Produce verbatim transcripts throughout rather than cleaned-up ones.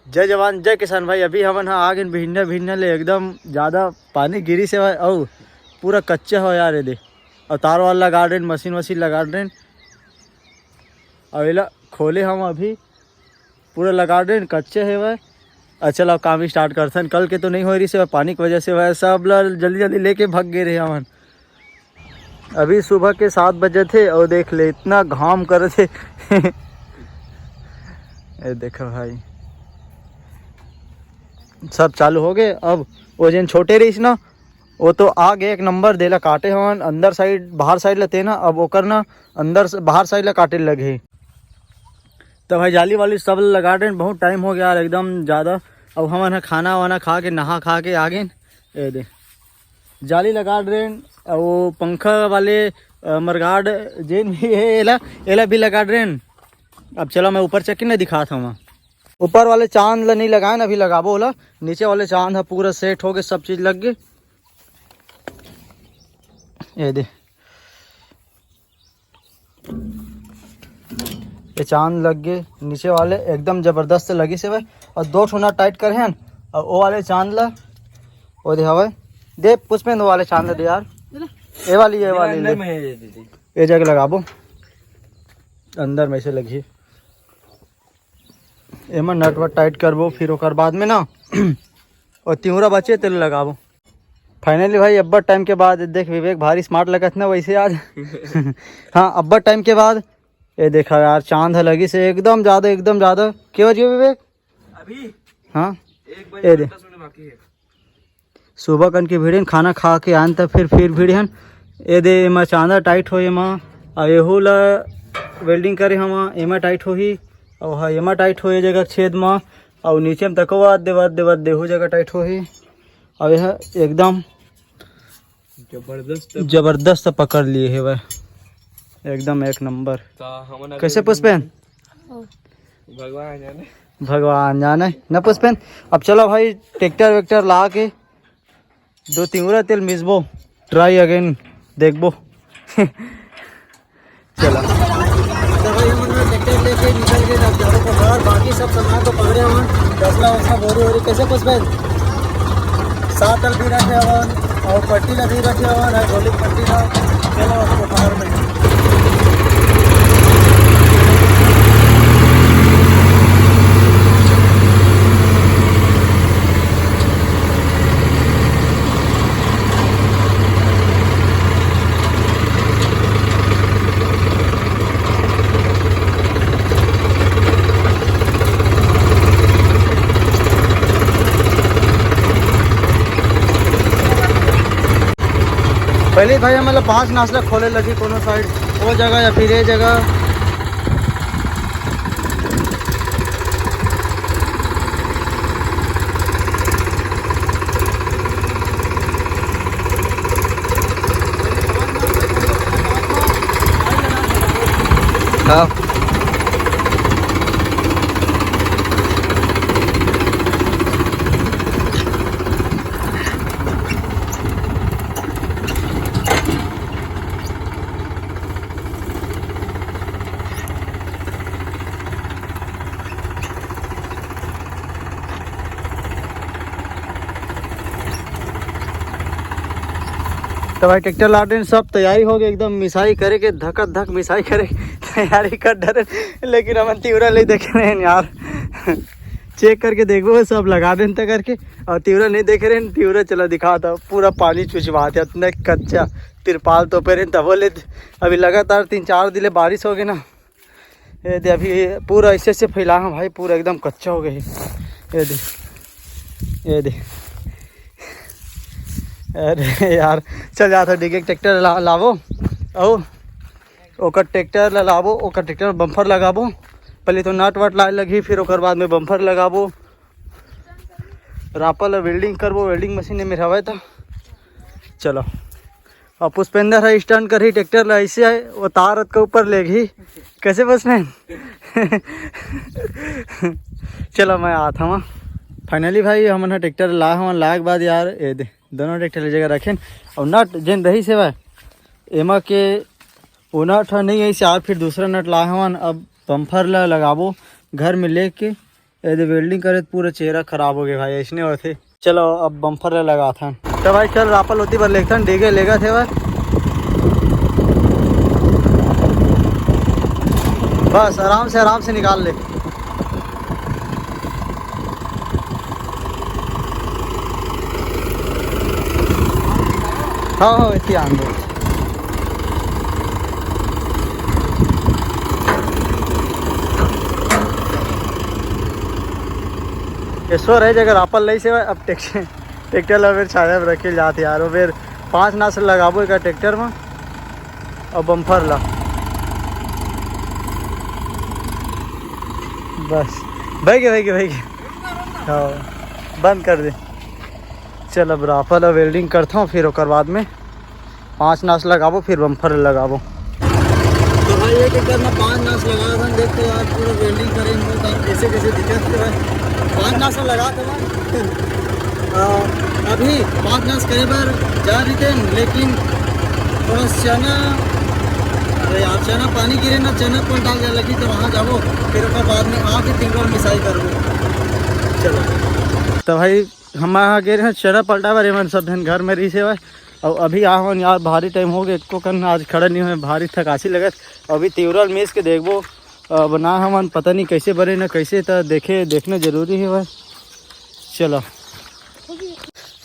जय जवान, जय किसान भाई। अभी हमन ह आ गेन बिहनिया, बिहनिया ले एकदम ज्यादा पानी गिरिस हे भाई, अउ पूरा कच्चा हो यार, ये दे। अउ तार वार लगा देन, मशीन वशीन लगा देन, अउ एला खोले हम अभी, पूरा लगा देन, कच्चे हे भाई। अच्छा, चलो काम स्टार्ट करथन। कल के तो नहीं हो रही से, पानी की वजह से भाई सब ला जल्दी जल्दी लेके भाग गए रहे हमन। अभी सुबह के सात बजे थे और देख ले, इतना घाम करे थे। ये देखो भाई, सब चालू हो गए। अब वो जेन छोटे रहीस ना, वो तो आ गए एक नंबर, देला काटे हवन अंदर साइड, बाहर साइड लेते ना, अब ओकर ना अंदर से बाहर साइड ला काटे लगे। तो भाई जाली वाली सब लगा देन, बहुत टाइम हो गया यार, एकदम ज़्यादा। अब हमन ह खाना वाना खा के, नहा खा के आ गेन। ये दे, जाली लगा देन, अउ वो पंखा वाले, अ, मरगाड जेन भी है, एला, एला भी लगा देन। अब चलो मैं ऊपर चढ़ के ना दिखात हूँ। ऊपर वाले चांद ला नहीं लगाए ना, अभी लगाबो ओला। नीचे वाले चांद ह पूरा सेट हो गए, सब चीज लग गए। ये दे, ये चांद लग गए नीचे वाले, एकदम जबरदस्त लगी से भाई। और दो ठो नट टाइट करे हैं, और वो वाले चांद ला, वो दे हवे, दे पुष्पेंद्र, वो वाले चांद ला दे यार। ये वाली, ये वाली अंदर ले। में है ये दीदी। ये जगह लगाबो, अंदर में से लगी। एमा नट वट टाइट करबो, फिर ओकर बाद में ना, और तिउरा बचे तेल लगाबो। फाइनली भाई, अब्बड़ टाइम के बाद देख, विवेक भारी स्मार्ट लगत ना वैसे आज। हाँ, अब्बड़ टाइम के बाद। ये देखा यार, चांद ह लगी से एकदम ज्यादा, एकदम ज्यादा। के बज गए विवेक? अभी हाँ। एक बजे ये दे। दस मिनट बाकी है। सुबह कन के भिड़ेन, खाना खा के आन, त फिर, फिर भिड़ेन। ये दे, एमा चांदा टाइट हो, एमा, अउ एहू ला वेल्डिंग करे हवा, एमा टाइट होही, अउ हा, एमा टाइट हो, ये जगह छेद मा, अउ नीचे में तको वाद दे, वाद दे, वाद दे, एहू जगह टाइट होही। अउ यह एकदम जबरदस्त। जबरदस्त पकड़ लिए हे भाई, एकदम एक नंबर। तो हमन अभी कैसे पुष्पेन? भगवान जाने। भगवान जाने न पुष्पेन। अब चलो भाई, ट्रैक्टर वैक्टर ला के दो तिंगुरा तेल मिसबो, ट्राई अगेन देखबो। चला। तो भाई, हम लोग ट्रैक्टर लेके निकल गए अब जाने को बाहर। बाकी सब सामान तो पकड़े हुए, तसला वसला, बोरी वोरी। कैसे पुष्पेन? सातल भी रखे हुए और पट्टी ला भी रखे हुए, है गोली पट्टी ला। चलो, अब तो बाहर में। पहले भाई, हमन ला पांच नसला खोले लगी, कोनो साइड, वो जगह या फिर ये जगह। हाँ। तो भाई, ट्रैक्टर लादेन, सब तैयारी हो गई, एकदम मिसाई करे के, धक धक मिसाई करे तैयारी कर डरे, लेकिन हमन तिवरा नहीं देखे रहेन यार। चेक करके देखबो, सब लगा देन त करके, और तिवरा नहीं देखे रहेन। तिवरा चला दिखा था, पूरा पानी चुचवात है, इतना कच्चा तिरपाल तो पे रहेन तबो ले। अभी लगातार तीन चार दिन ले बारिश हो गई ना, ये दे, अभी पूरा ऐसे ऐसे फैला है भाई, पूरा एकदम कच्चा हो गया है। ये दे, ये दे। अरे यार, चल जाता, ठीक है, ट्रैक्टर ला, लाबो, आओ, ओकर ट्रैक्टर ला लाबो, ओकर ट्रैक्टर बम्पर लगाबो। पहले तो नट वट लाए लगी, फिर ओकर बाद में बम्पर लगाबो। रापा ला वेल्डिंग करबो, वेल्डिंग मशीन में हवे तो। चलो, अब पुष्पेंद्र है स्टंट करही ट्रैक्टर ला, ऐसे है वो तार के ऊपर लेगही। कैसे पुष्पेंद्र? चलो, मैं आत हूँ। फाइनली भाई, हमन ह ट्रैक्टर ला हवन, लाए के बाद यार, ये दे, दोनों ट्रैक्टर ले जगह रखेन, और नट जेन रही से भाई, एमा के वो नट ह नहीं है यार, फिर दूसरा नट ला हवन। अब बम्पर ला लगाबो घर में लेके, ये दे welding करे त पूरा चेहरा खराब हो गया भाई, ऐसने होथे। चलो अब bumper ले लगाथन। तो भाई चल रापल होती बर लेगथन, डीगे लेगथे भाई। बस आराम से, आराम से निकाल ले। हाँ, हाँ, इतनी आन दो। ईश्वर है, अगर आपल नहीं से अब ट्रैक्टर, ट्रैक्टर ला फिर छाया में रखे जात यार, वो फिर पाँच नास लगाबो एक ट्रैक्टर में और bumper ला। बस, भाई के, भाई के, भाई के। हाँ, बंद कर दे। चल अब राफा ला welding करता हूँ, फिर ओकर बाद में पाँच नास लगाबो, फिर bumper लगाबो। तो भाई एक एकर में पाँच नास लगा रहा हूँ, देखते यार पूरा welding करेंगे तो कैसे कैसे दिक्कत है। पाँच नास लगा था भाई। आ, अभी पाँच नास करे बर जा रही थे, लेकिन थोड़ा चना, अरे यार चना पानी गिरे ना, चना पलटा गया लगी, तो वहाँ जाबो, फिर ओकर बाद में आके तिंगल मिसाई करबो। चलो तो भाई हम आ गए हैं चना पलटा बर, एमन सब धन घर में रही से भाई। और अभी आ हवन यार, भारी टाइम हो गया, एको कन आज खड़ा नहीं हुए, भारी थकासी लगत। अभी तिवरा ल मीस के देखबो, अब ना हमन पता नहीं कैसे बने ना कैसे, त देखे, देखना जरूरी है भाई। चलो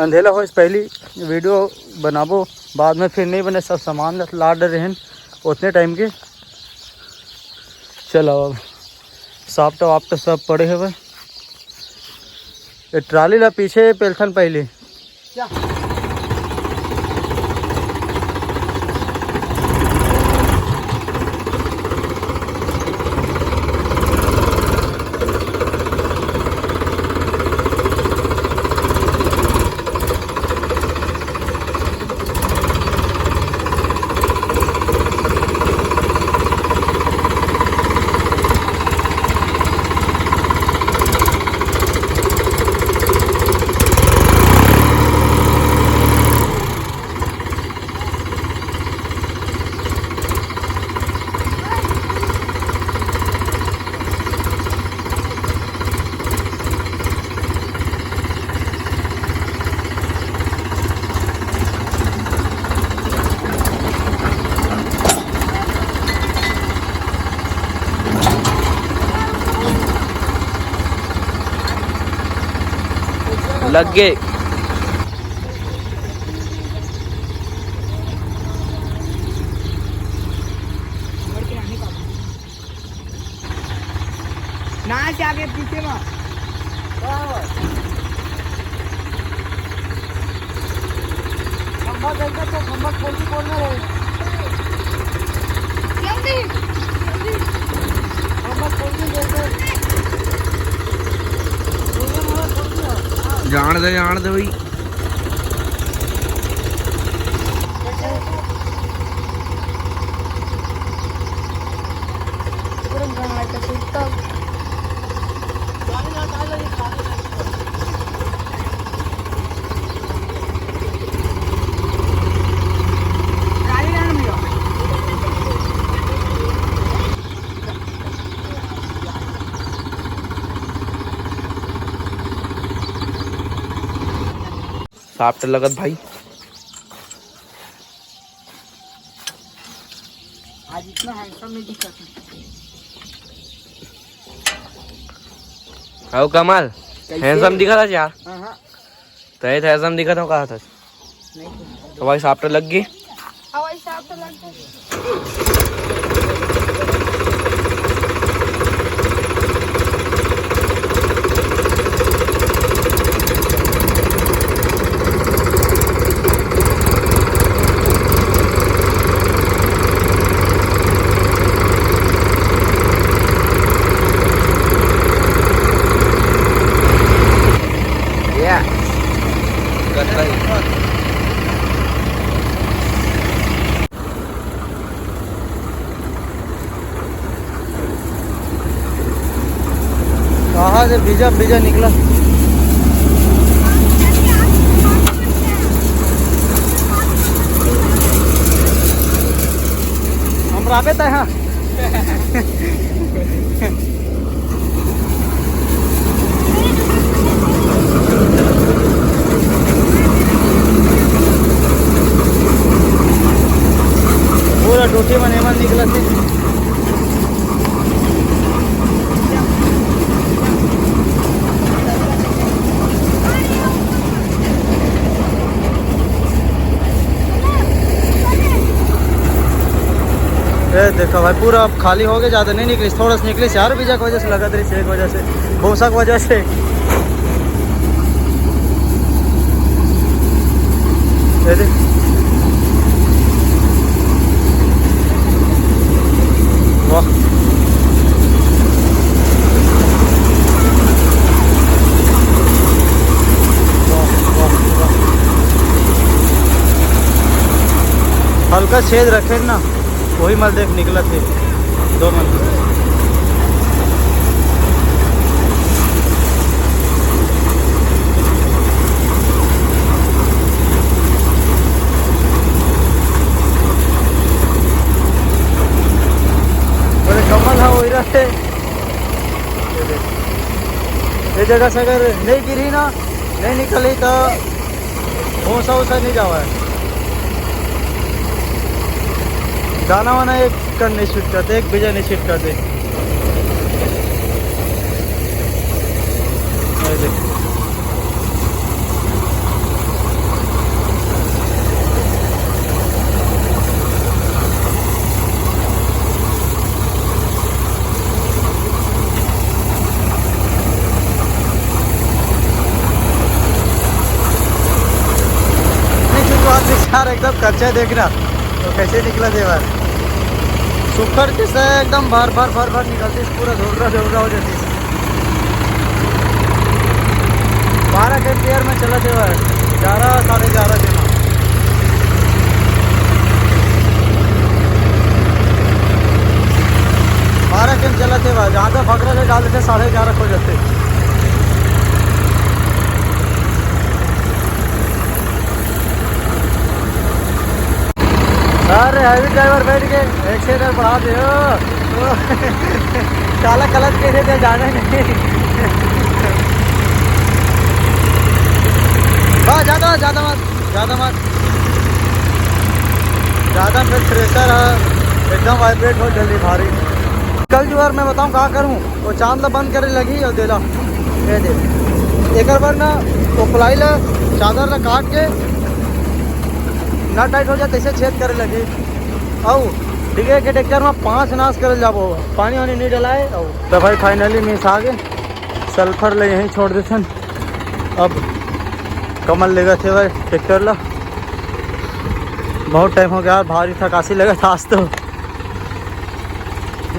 अंधेला हो, इस पहली वीडियो बनाबो, बाद में फिर नहीं बने, सब सामान ला लाद डरे हैं उतने टाइम के। चलो अब साफ्ट वाफ्ट सब पड़े हवे। ये ट्राली ला पीछे पेलथन पहले। लग गए। ना से आगे पीछे में। खंभा देखा तो खंभा खोल के बोलना रहे। जल्दी, जल्दी। खंभा खोल के देखो। जान दे, जान दे भाई। साफ तो लगत भाई। आज इतना हैंडसम नहीं दिखा था। हाउ कमाल, कैसे? हैंडसम दिखा था यार। हाँ, हाँ। तो ये तो हैंडसम दिखा था, कहा था। नहीं तो। तो भाई साफ तो लग गई। हाँ भाई, साफ तो लग गई। कहाँ से बीजा बीजा निकला। हम राबे तय हाँ। देखो भाई, पूरा अब खाली हो गया, ज्यादा नहीं निकली, थोड़ा सा निकली यार, बीजा की वजह से लगत रही, एक वजह से, भूसा की वजह से। ये देख। वाह। वाह, वाह, वाह। हल्का छेद रखे ना, वही मल देख निकलत हे, दो मल। बोले कमल हा वही रहे। ये जगह से अगर नहीं गिरी ना, नहीं निकली तो भूसा वूसा नहीं जावा है। दाना वाना एक कन नहीं छिटकाते, एक बीजा नहीं छिटकाते। ये देख। नहीं, क्योंकि आज यार एकदम कच्चा है, देखना तो कैसे निकला दे बार। सुखड़ के से एकदम भर भर भर भर निकलती, पूरा झोलरा झोलरा हो जाती। बारह के पेयर में चला दे बार, ग्यारह, साढ़े ग्यारह के ना। बारह के चला दे बार, जहाँ से फकरा से डाल देते, साढ़े ग्यारह हो जाते। अरे, हैवी ड्राइवर बैठ के एक्सीटर बढ़ा दे हो। काला कलच के थे, जाना ही नहीं। बस, ज्यादा, ज्यादा मत, ज्यादा मत, ज्यादा फिर थ्रेशर है, एकदम वाइब्रेट हो जल्दी भारी। कल जो यार मैं बताऊँ का करूँ, वो चांद ला बंद करे लगी और देला, ये दे, एक बार ना वो प्लाई ला, चादर ला काट के ना टाइट हो जाए, तैसे छेद करे लगी। अउ ठीक है कि ट्रैक्टर में पाँच नाश करे जाबो, पानी वानी नहीं डलाए। अउ तो भाई, फाइनली मिस आ गए, सल्फर ले यहीं छोड़ देथन। अब कमल लेगत हे भाई ट्रैक्टर ला, बहुत टाइम हो गया, भारी थकासी लगत आज तो।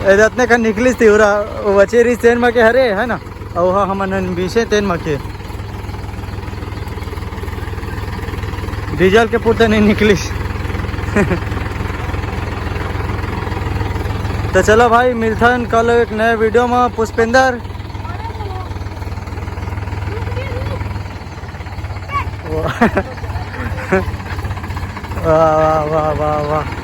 ए, रत्ने का निकलिस थी उरा, वो बचे रही तेन मा के हरे, है ना? अउ हा हमन हन बीसे तेन मा के। डीजल के पुरते नहीं निकलिस। तो चलो भाई, मिलथन कल एक नए वीडियो में। पुष्पेंद्र, वाह, वाह, वाह, वाह, वाह।